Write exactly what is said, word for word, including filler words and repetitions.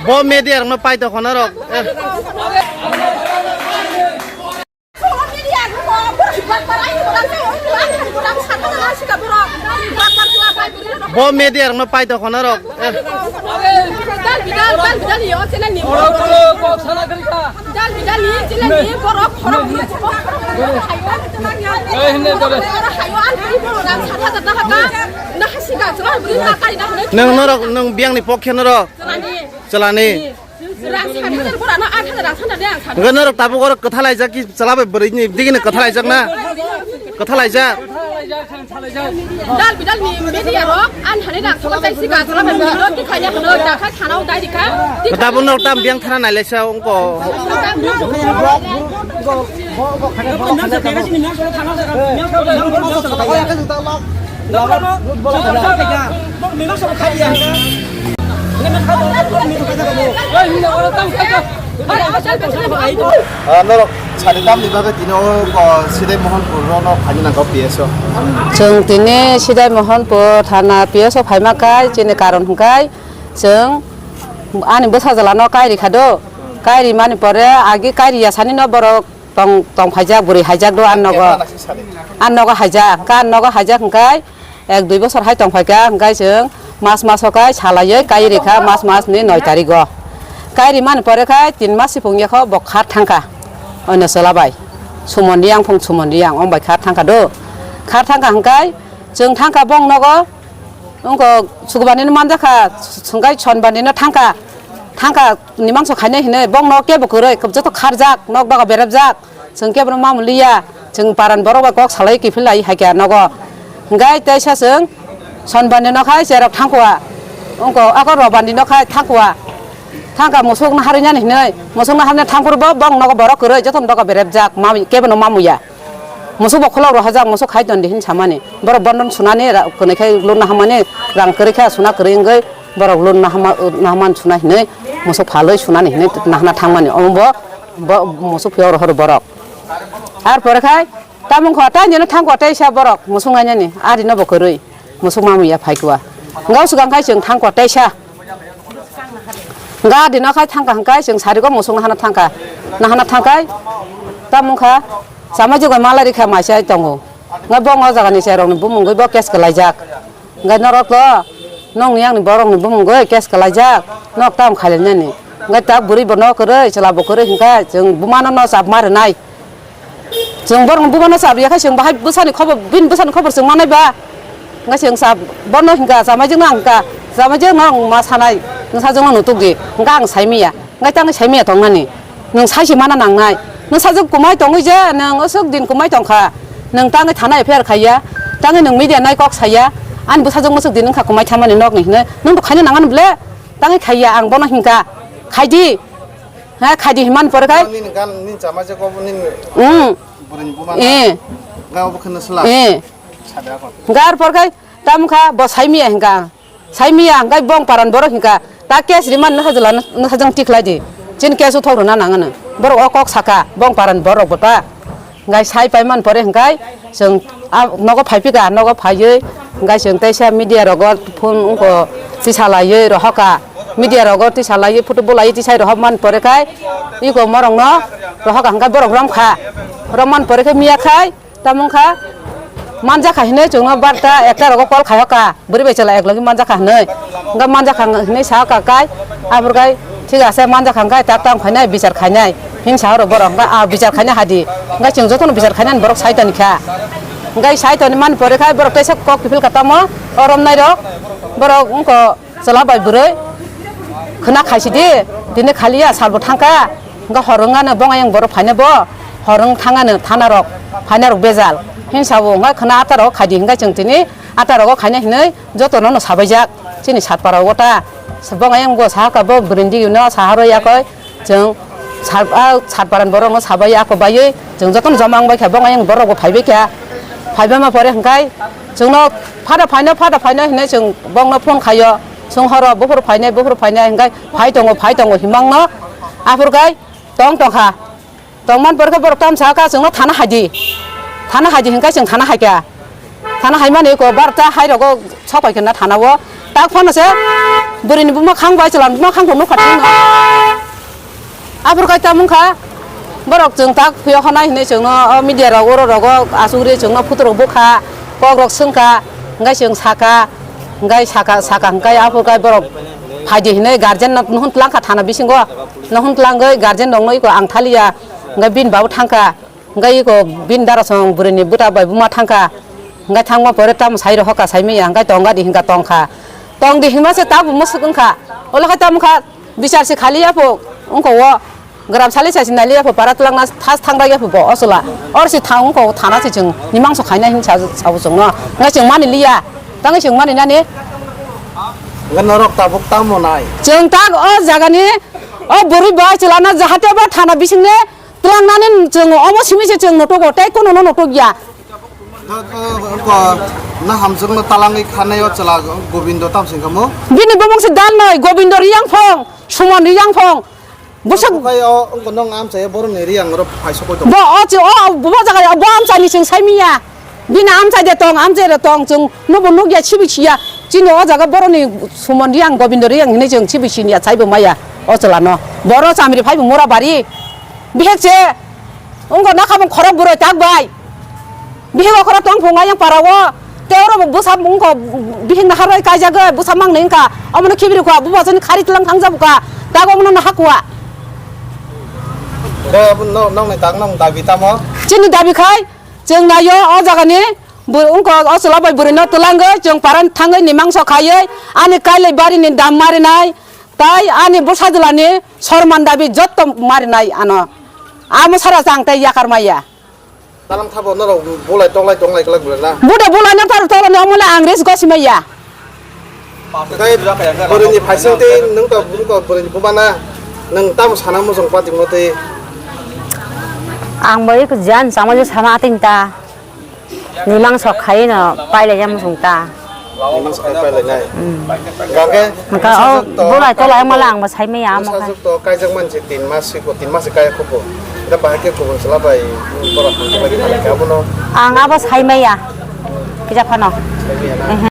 Bo media rokno paito khona rok. Eh. Bo media rokno paito khona rok. Eh. Dal bidal, dal bidal yo, channel ni. Dal bidal ni, channel ni, borok, borok, borok, borok, hayo, hayo, an, hayo, borok, rang, sat hajar taka, na hasi ga, chwla, bwrwi, na, kai, na, hwnwi. Nwng norok, nwng biyangni pokhe norok. Chwlani. Chwlani. Rang sat hajar, borok, na, at hajar, rang, sat hajar, rang, sat hajar. Hwnkhe norok tabuk oro kwthalaijak ki chwla bai bwrwini digini kwthalaijak na? Kwthalaijak. Dal bidal ni media rok, an hani rang sokol tai sika, sokol tai sika, rok ki khanya hano, da kha thana o dai dikha. Tabuk nok tam biyang thana nailai sa ungko. Ah, norok sari tamni bagwi tini o, o, Sidai Mohanpur ro no phaina nangkha P S o. Chwng tini Sidai Mohanpur thana P S o phaima kai chini karon hwnkhe chwng ani bwsajwla no kai rikha do. Kai rimani pore agi kai riya sani no borok tong, tong phaijak, bwrwi haijak do an nogo. An nogo haijak, hwnkhe an nogo haijak hwnkhe ek dui bosor hai tong phaikha, hwnkhe chwng mas maso kai salaiwi kai rikha mas mas ni noi tarigo. Kai rimani pore khai tin mas sipung yakho bo khar thangkha. Oino chwla bai. Sumon riyang phung sumon riyang ong bai khar thangkha do. Khar thangkha hwnkhe chwng thangkha bong nogo. Wngkha Sukbani no manjakha, hwnkhe Sonbani no thangkha, thangkha ni mangso khainai hinwi bongno kebo kwrwi, joto kharjak, nok doga berepjak, chwng kebono ma muliya, chwng paran borok bai kok salai kiphil lai hai khe nogo. Hwnkhe teisa chwng Sonbani no khai cherok thangkha, wngkha ako Robani no khai thangkha, thangkha musuk no harwi nani hinwi, musuk no harwi thangphuru bo bong nogo borok kwrwi, joto doga berepjak, ma kebono ma muya. Musuk bo khulok rohorjak, musuk khai tondi hin samani. Borok bondon sunani ra-, kwnwi khai loan nahamani, rang kwrwi khe suna kwrwi wngwi borok loan nahama, nahaman suna hinwi musuk phalwi sunani hinwi nahana thangmani. Omo bo, bo musuk phiyok rohor borok. Ar pore khai tamung kho tai nino thangkho teisa borok musuk nainani, arino bo kwrwi. Musuk mamu ya phaikwa. Hwnkhe swkang khai chwng thangkwa teisa. Hwnkhe adino khai thangkha hwnkhe chwng sarigo musuk nahana thangkha. Nahana thangkhai tamo wngkha sama jugai malai rikha maisa tongo. Hwnkhe bo o jagani chairokni bumungwi bo case kwlaijak. Hwnkhe norok to nokni yakni borokni bumungwi case kwlaijak. Nok tamo khailainani. Hwnkhe tak bwrwi bo nok kwrwi chwla bo kwrwi hwnkhe chwng bumano no chapma rwnai. Chwng borokni bumano chap ya khe chwng bahai bwsani khobor, bini bwsani khobor chwng manai ba. Hwnkhe chwng chap, bono hwnkha, chamaijwkno ang hwnkha, chamaijwkno ang ma sanai, nwsajwkno nutuk di, hwnkha ang saimanya, hwnkhe tangwi saimanya tongnani. Nwng saisi mana nangnai, nwsajwk kwmai tongwi je, nwng aswk din kwmai tongkha, nwng tangwi thana F I R khaiya, tangwi nwng media nai kok saya, ani bwsajwk mwswk din wngkha kwmai thamani nokni hinwi, nwng bo khaina nangani ble, tangwi khaiya, ang bono hwnkha, khaidi. Ha, khaidi hinmani pore khai. Nini gan, nini chama je kobo nini. Hmm. Burini buma. Eh. Ga obo kheno sla. Eh. Sada kon. Gar pore khai, tam kha, bo saimanya hwnkha. Saimanya hwnkha, bong paran borok hwnkha. Ta case rimani nwsajwla, nwsajwk tikhlai di. Chini case uthok rwna nangano. Borok o kok saka, bong paran borok bo ta. Hwnkhe sai paimani pore hwnkhe chwng a nogo phaiphika, nogo phaiwi hwnkhe chwng teisa media rogo phone wngkha tisalaiwi rohorkha, media rogo tisalaiwi photo bolaiwi tisai rohormani pore khai eko morokno rohorkha hwnkhe borok romkha, rommani pore khe miya khai tamo wngkha manjakha hinwi chwngno barta ekta rogo call khaihokha. Bwrwi bai chwla eklogi manjakha hinwi. Hwnkhe manjakha hinwi sakha kai, aphurkhai thik ase manjakha hwnkhe tak tang phainai bichar khainai. Himsa oro borok hwnkhe a bichar khaina hadi. Hwnkhe chwng jotono bichar khainani borok saitoni kha. Hwnkhe saitoni mani pore khai borok teisa kok kiphilkha tamo o romnairok. Borok wngkha chwla bai bwrwi khwna khaisidi, tini khaliya salbo thangkha. Hwnkhe hor wngano bong ayang borok phaina bo hor wng thangano thanarok phainarok bejal. Himsa bo hwnkhe khwna atarok khaidi hwnkhe chwng tini atarok khaina hinwi jotono no sabaijak chini satpara o ta. Bong ayang bo sahaka bo brindi no saharwi yakoi chwng sat-, a satparan borok no sabai ako baiwi chwng jotono joma wngbai kha bong ayang borok bo phaibai kha. Phaibai ma pore hwnkhe chwngno phada phaino phada phaino hinwi chwng bongno phone khaio. Chwng horo buphuru phainai buphuru phainai hwnkhe phai tongo phai tongo himangno aphurkhai tong tongkha. Tongmani pore khe borok tamo sakha chwngno thana haidi. Thana haidi hwnkhe chwng thana haikha. Thana haimani eko barta hairogo sokoikha na thana o. Tak phano se bwrwini buma khang bai chwla buma khang phano nukha thangno. Aphuru kai tamo wngkha borok chwng tak phiya honai hinwi chwngno o media rok oro rogo asugri chwngno photo rok bukha kok rok swngkha hwnkhe chwng saka hwnkhe saka saka hwnkhe aphuru kai borok phaidi hinwi guardian no nuhun twlangkha thana bisingo nuhun twlangwi guardian rokno iko ang thaliya hwnkhe bini babu thangkha. Hwnkhe iko bini darasong bwrwini bwta bai buma thangkha. Hwnkhe thangma pore tamo sai rohorkha, saimanya, hwnkhe tongga di hwnkha tongkha. Tong di hwnkma se tabuk mwswk wngkha. Olo khe tamo kha, bichar se khali yapho, wngkha o, gram sali sai se nali yapho, para twlangna thas thangra yapho bo, o chwla. Or se thang wngkha o, thana se chwng, ni mangso khaina hin sa, sabo chwngno. Hwnkhe chwng mani liya, tangwi chwng mani nani. Hwnkhe norok tabuk tamo nai? Chwng tak o jagani, o bwrwi bai chwlano jahate bo thana bisingni Twlangnani chwng omo simi se chwng nutugo, tei kununo nutukya. Ko, ko, ko, na hamjakno talangwi khanai o chwla Gobindo tam singkha mo? Bini bumung se Dalnoi, Gobindo Riyangphong, Suman Riyangphong. Busuk Bukai o, wngkha nong amchai borokni Riyang oro phaisokoi tongo. Bo o chi, o, bo jaga o, bo amchaini chwng saimiya. Bini amchai de tong, amchai de tong, chwng nubo nukya, sibi siya. Chini o jaga borokni Suman Riyang, Gobindo Riyang hinwi chwng sibi siniya, saibo maya o chwlano. Boro chamri phaibo mora bari. Bihek se, wngkha nakhamung khorok bwrwi tak bai. Bihek okhorok tong phung ayang para o. Te oro bo bwsa wngkha bihek naharbai kaijagwi, bwsa mangni wngkha. Omono khibiri kha, bubo chini khari tlang thangjabu kha. Tak omono naha kua. Khe abo no-, nokni tak nokni dabi tamo? Chini dabi khai, chwng naio o jagani, bo wngkha o chwla bai bwrwino twlangwi, chwng paran thangwi nimangso khaiwi, ani kailai barini dam marinai, tai ani bwsajwlani sorman dabi jotto marinai ano. Amo sara chang tei yakar maya. Talang thabo norok bulai toklai tonglai kwlak bulai na? Bude bulai no tar toloni omo le ang res gosi maya. Tei bwrwini phaising tei nwng to, nwng to bwrwini buma na, nwng tamo sana muchung patimno tei? Ang bai ko jan sama je sana ating ta. Nimang sok khai no pailai ya muchung ta. Nimang sok khai pailai nai. Hmm. Gangke Hwnkhe o bwsajwk to bulai tolai kai mala ang bo sai maya amo khe. Bwsajwk to kaijak manse tin mas siko, tin mas se kaya khupo. Da bahai khe kubun chwla bai borok hamjak bai kha khe abono. Ang abo sai maya. Kisa phano. Sai maya na? Ehe.